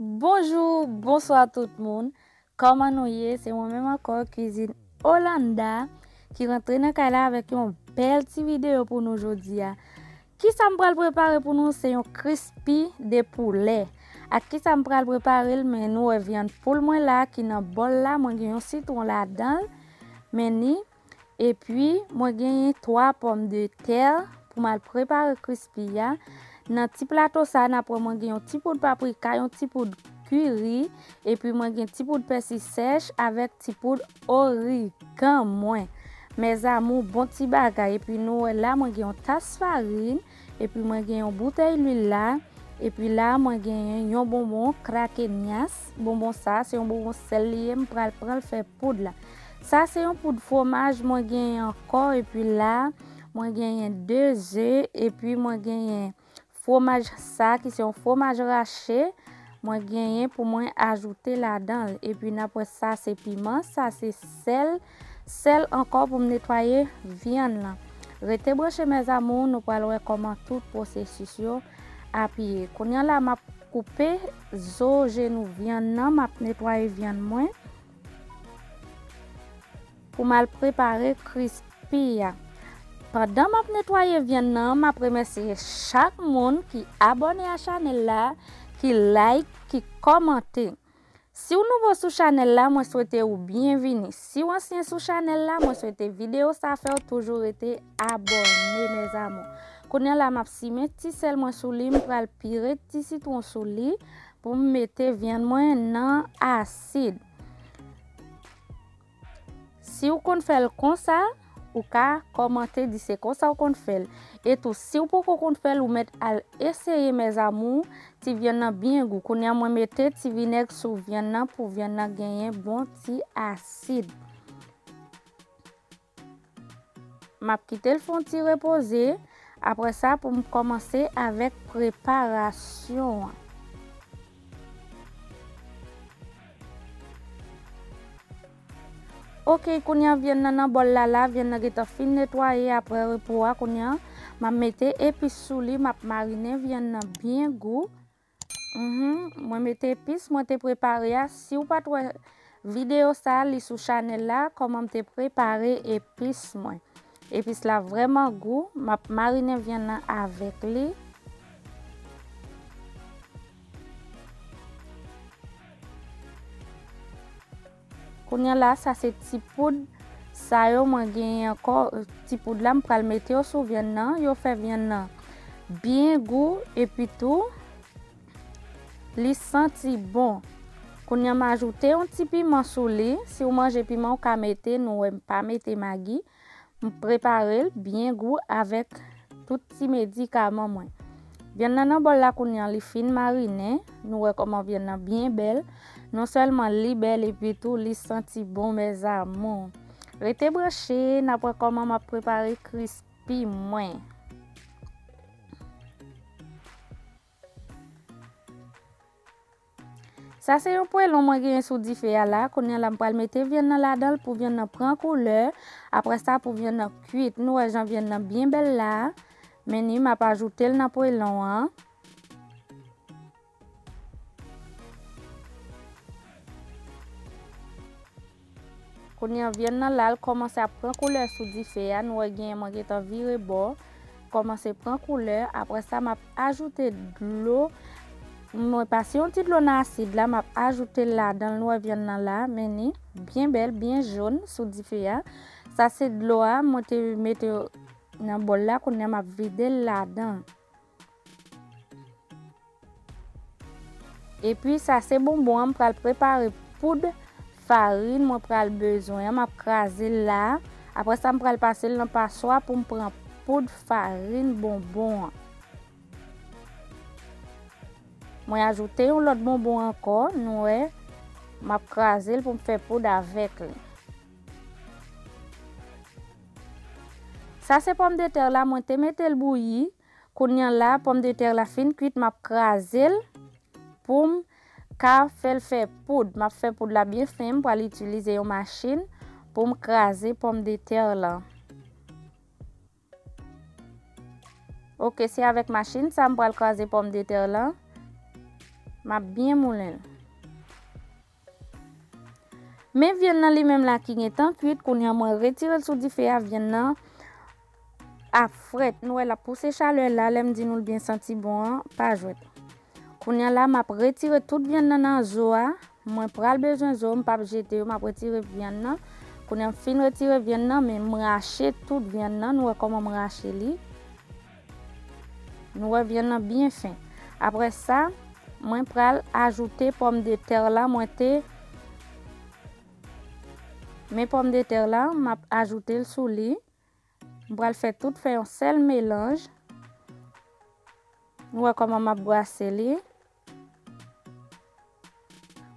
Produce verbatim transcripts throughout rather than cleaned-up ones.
Bonjou, bonswa tout moun. Kòman nou ye? Se mwen menm ankò, Kwizin Olanda, ki rantre nan kay la avèk yon bèl ti videyo pou nou jodi a. Kisa m pral prepare pou nou? Se yon krispi de poulè. Ak kisa m pral prepare l? Men nou wè vyann poul mwen la ki nan bòl la, mwen gen yon sitwon ladan l. Men ni Epi, mwen genyen twa pòmdetè pou m al prepare krispi a. Nan ti plato sa, n ap wè mwen gen yon ti poud paprika, yon ti poud kiri, epi mwen gen ti poud pèsi sèch avèk ti poud origan mwen. Mes amours, bon ti bagay. Epi nou wè la, mwen gen yon tas farin, epi mwen gen yon boutèy lwil la, epi la, mwen genyen yon bonbon Krakenyas. Bonbon sa, se yon bonbon sèl li ye, m pral pran l fè poud la. Sa se yon poud fwomaj mwen genyen ankò, epi la, mwen genyen de ze, epi mwen genyen fwomaj sa ki se yon fwomaj rache, mwen genyen pou mwen ajoute ladan l. Epi n ap wè sa se piman, sa se sèl, sèl ankò pou m netwaye vyann lan. Rete branche mes amours, nou pral wè kòman tout pwosesis yo ap ye. Kounye a la, m ap koupe zo jenou vyann nan, m ap netwaye vyann mwen pou m al prepare krispi a. Pandan m ap netwaye vyann nan, m ap remèsye chak moun ki abòne a chanèl la, ki like, ki kòmante. Si w nouvo sou chanèl la, mwen swete ou byenvini. Si w ansyen sou chanèl la, mwen swete videyo sa fè w toujou rete abòne, mes amours. Kounye a la, m ap simen ti sèl mwen sou li, m pral pire ti sitwon sou li pou m mete vyann mwen nan asid. Si w konn fè l konsa, ou ka kòmante di se konsa w konn fè l. E tou, si w poko konn fè l, ou mèt al eseye, mes amours, ti vyann nan byen gou. Kounye a, mwen mete ti vinèg sou vyann nan pou vyann nan genyen bon ti asid. M ap kite l fè yon ti repoze. Apre sa, pou m kòmanse avèk preparasyon an. Ok, kounye a vyann nan nan bòl la, la, vyann nan gentan fin netwaye apre repo a. Kounye a, m ap mete epis sou li, m ap marinen vyann nan byen gou. Mhm, mwen mete epis mwen te prepare a. Si w pa t wè videyo sa, li sou chanèl la, kòman m te prepare epis mwen. Epis la vrèman gou. M ap marinen vyann nan avèk li. Kounye a la, sa se ti poud sa yo mwen genyen ankò. Ti poud la, m pral mete yo sou vyann nan. Yo fè vyann nan byen gou, epi tou, li santi bon. Kounye a, m ajoute yon ti piman sou li. Si w manje piman, ou ka mete, nou wè m pa mete magi. M prepare l byen gou avèk tout ti medikaman mwen. Vyann nan nan bòl la kounye a, li fin marinen. Nou wè kòman vyann nan byen bèl. Non sèlman li bèl, epi tou li santi bon, mes amours. Rete branche, n ap wè kòman m ap prepare krispi mwen. Sa se yon pwelon mwen genyen sou dife a la. Kounye a la, m pral mete vyann nan ladan l pou vyann nan pran koulè. Apre sa, pou vyann nan kwit. Nou wè jan vyann nan byen bèl la. Men ni, m ap ajoute l nan pwelon an. Kounye a, vyann nan la, l kòmanse ap pran koulè sou dife a. Nou wè genyen mwen gentan vire bò. Kòmanse pran koulè. Apre sa, m ap ajoute dlo. Mwen pase yon ti dlo nan asid la, m ap ajoute l ladan l. Nou wè vyann nan la, men ni byen bèl, byen jòn sou dife a. Sa se dlo a, mwen te mete nan bòl la, kounye a m ap vide l ladan. Epi sa se bonbon an, m pral prepare poud farin mwen pral bezwen an, m ap kraze l la. Apre sa, m pral pase l nan paswa pou m pran poud farin bonbon an. Mwen ajoute yon lòt bonbon ankò, nou wè, m ap kraze l pou m fè poud avèk li. Sa se pòmdetè la, mwen te mete l bouyi. Kounye a la, pòmdetè la fin kwit, m ap kraze l pou m ka fè l fè poud. M ap fè poud la byen fen, m pral itilize yon machin pou m kraze pòmdetè la. Ok, se avèk machin sa m pral kraze pòmdetè la. M ap byen moulen l. Men vyann nan li menm la ki gentan kwit, kounye a mwen retire l sou dife a, vyann nan ap frèt. Nou wè l ap pouse chalè la, lè m di nou l byen santi bon an, pa jwèt. Kounye a la, m ap retire tout vyann nan nan zo a. Mwen pral bezwen zo, m p ap jete yo, m ap retire vyann nan. Kounye a m fin retire vyann nan, men m rache tout vyann nan, nou wè kòman m rache li. Nou wè vyann nan byen fen. Apre sa, mwen pral ajoute pòmdetè la, mwen te, men pòmdetè la, m ap ajoute l sou li. M pral fè tout fè yon sèl melanj. Nou wè kòman m ap brase li.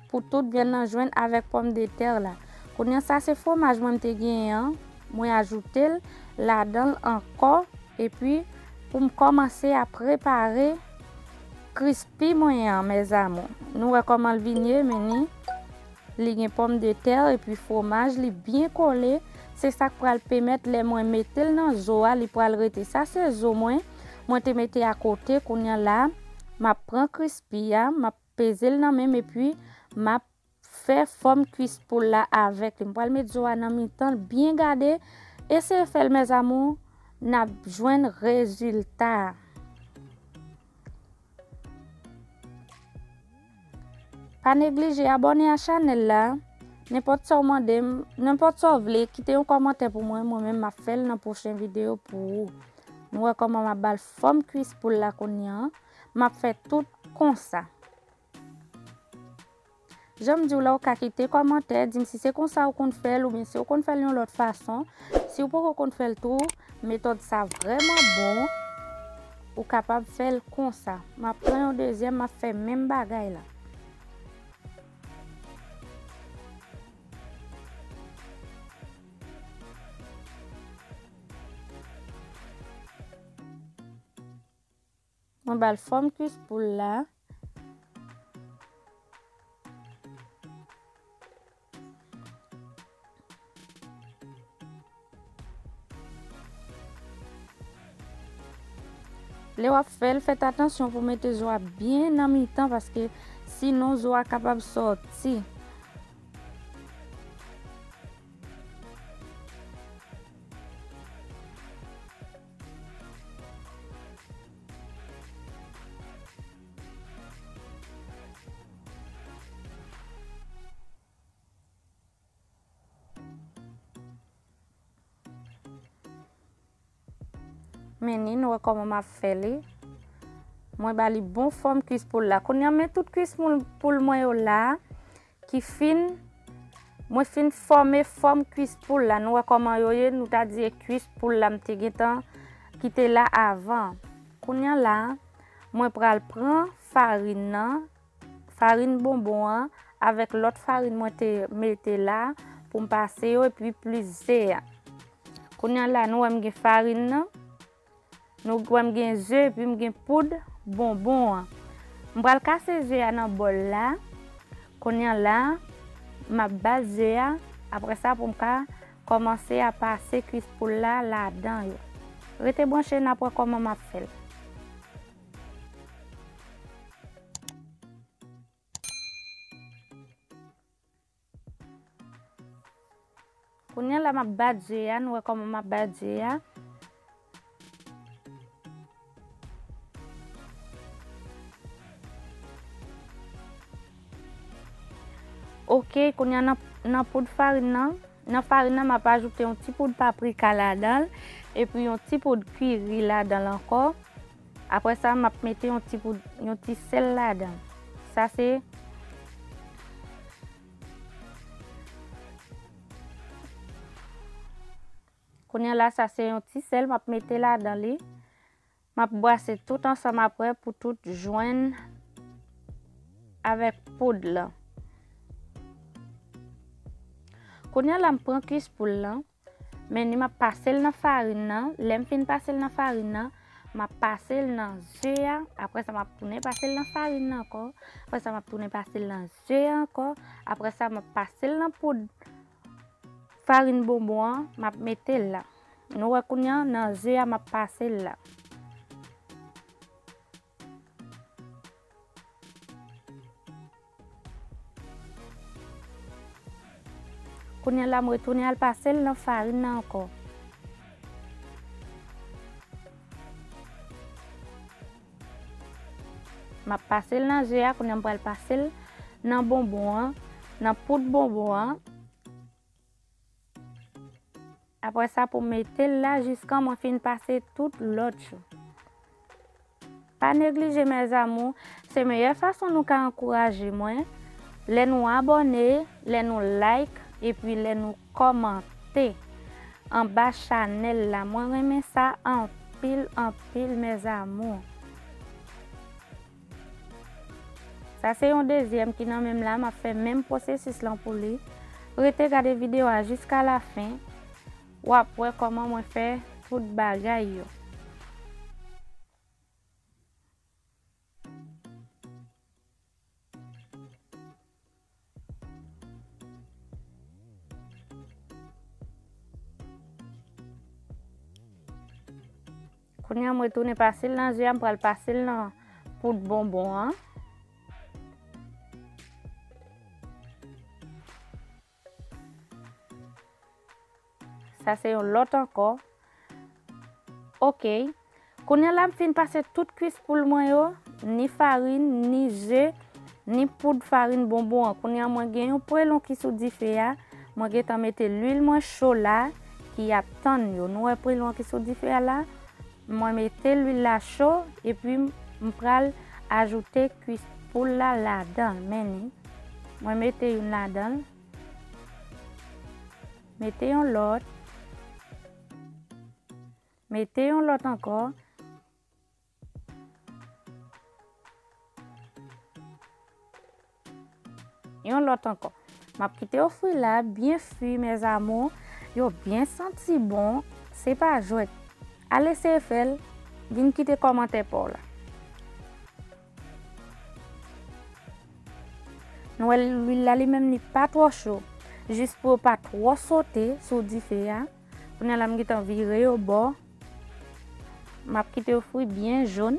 Pou tout vyann nan jwenn avèk pòmdetè la. Kounye a sa se fwomaj mwen m te genyen an. Mwen ajoute l ladan l ankò. Epi pou m kòmanse a prepare krispi mwen an, mes amours. Nou wè kòman l vin ye, men ni. Li gen pòmdetè epi fwomaj, li byen kole. Se sa k pral pèmèt lè mwen mete l nan zo a, li pral rete. Sa se zo mwen, mwen te mete akote. Kounye a la, m ap pran krispi a, m ap peze l nan men m epi m ap fè fòm kwis poul la avèk li. M pral met zo a nan mitan l, byen gade. Eseye fè l, mes amours, n ap jwenn rezilta a. Pa neglije abòne a chanèl la. Nenpòt sa w mande m, nenpòt sa w vle, kite yon kòmantè pou mwen. Mwen menm, m ap fè l nan pwochen videyo pou ou. Nou wè kòman m ap ba l fòm kwis poul la kounye a. M ap fè tout konsa. Jan m di w la, ou ka kite kòmantè, di m si se konsa ou konn fè l oubyen si ou konn fè l yon lòt fason. Si ou poko konn fè l tou, metòd sa vrèman bon. Ou kapab fè l konsa. M ap pran yon dezyèm, m ap fè menm bagay la. Mwen ba l fòm kwis poul la. Lè w ap fè l, fèt atansyon pou mete zo a byen nan mitan, paske sinon zo a kapab sòti. Men ni, nou wè kòman m ap fè li. Mwen ba li bon fòm kwis poul la. Kounye a, men tout kwis poul, poul mwen yo la, ki fin, mwen fin fòme fòm kwis poul la. Nou wè kòman yo ye, nou ta di e kwis poul la m te gentan kite la avan. Kounye a la, mwen pral pran farin nan, farin bonbon an, avèk lòt farin mwen te mete la pou m pase yo, epi plis ze a. Kounye a la, nou wè m gen farin nan. Nou wè m gen ze, epi m gen poud bonbon an. M pral kase ze a nan bòl la. Kounye a la, m ap bat ze a. Apre sa, pou m ka kòmanse a pase kwis poul la ladan yo. Rete branche, n ap wè kòman m ap fè l. Kounye a la, m ap bat ze a, nou wè kòman m ap bat ze a. Ok, kounye a nan, nan poud farin nan, nan farin nan, m ap ajoute yon ti poud paprika ladan l, epi yon ti poud kiri ladan l ankò. Apre sa, m ap mete yon ti poud, yon ti sèl ladan. Sa se, kounye a la, sa se yon ti sèl m ap mete ladan li. M ap brase tout ansanm apre pou tout jwenn avèk poud lan. Kounye a la, m pran kwis poul lan. Men ni m ap pase l nan farin nan. Lè m fin pase l nan farin nan, m ap pase l nan ze a. Apre sa, m ap tounen pase l nan farin nan ankò. Apre sa, m ap tounen pase l nan ze a ankò. Apre sa, m ap pase l nan poud farin bonbon an, m ap mete l la. Nou wè kounye a, nan ze a, m ap pase l la. Kounye a la, m retounen al pase l nan farin nan ankò. M ap pase l nan ze a, kounye a m pral pase l nan bonbon an, nan poud bonbon an. Apre sa, pou mete l la jiskan mwen fin pase tout lòt yo. Pa neglije, mes amours, se meyè fason nou ka ankouraje mwen, lè nou abòne, lè nou like, epi lè nou kòmante anba chanèl la. Mwen renmen sa anpil, anpil, mes amours. Sa se yon dezyèm ki nan menm la, m ap fè menm pwosesis lan pou li. Rete gade videyo a jiska lafen, w ap wè kòman mwen fè tout bagay yo. Kounye a, mwen retounen pase l nan ze a, m pral pase l nan poud bonbon an. Sa se yon lòt ankò. Ok. Kounye a la, m fin pase tout kwis poul mwen yo, ni farin, ni ze, ni poud farin bonbon an. Kounye a, mwen gen yon prelon ki sou dife a. Mwen gentan mete lwil mwen cho la, ki ap tann yo. Nou wè prelon ki sou dife a la? Mwen mete lwil la cho, epi m, m pral ajoute kwis poul la ladan l. Men ni. Mwen mete youn ladan l. Mete yon lòt. Mete yon lòt ankò. Yon lòt ankò. M ap kite yo fri la, byen fri, mes amours. Yo byen santi bon. Se pa jwèt. Al eseye fè l. Vin kite kòmantè pa w la. Nou wè lwil la li menm li pa twò cho. Jis pou yo pa twò sote sou dife a. Kounye a la m gentan vire yo bò. M ap kite yo fri byen jòn.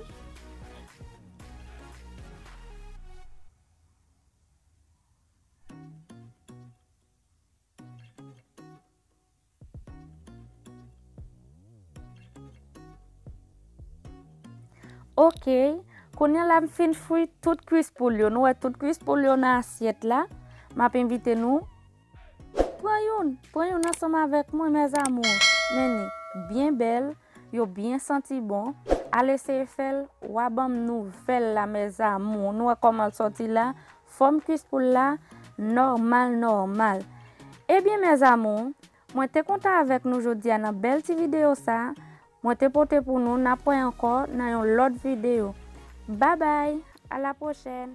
Ok, kounye a la m fin fri tout kwis poul yo. Nou wè tout kwis poul yo nan asyèt la. M ap envite nou pran youn, pran youn ansanm avèk mwen, mes amours. Men ni, byen bèl, yo byen santi bon. Al eseye fè l, w a ban m nouvèl la, mes amours. Nou wè kòman l sòti la. Fòm kwis poul la, nòmal, nòmal. Ebyen, mes amours, mwen te kontan avèk nou jodi a nan bèl ti videyo sa. Mwen te pote pou nou, n ap wè ankò nan yon lòt videyo. Babay, a la pwochèn.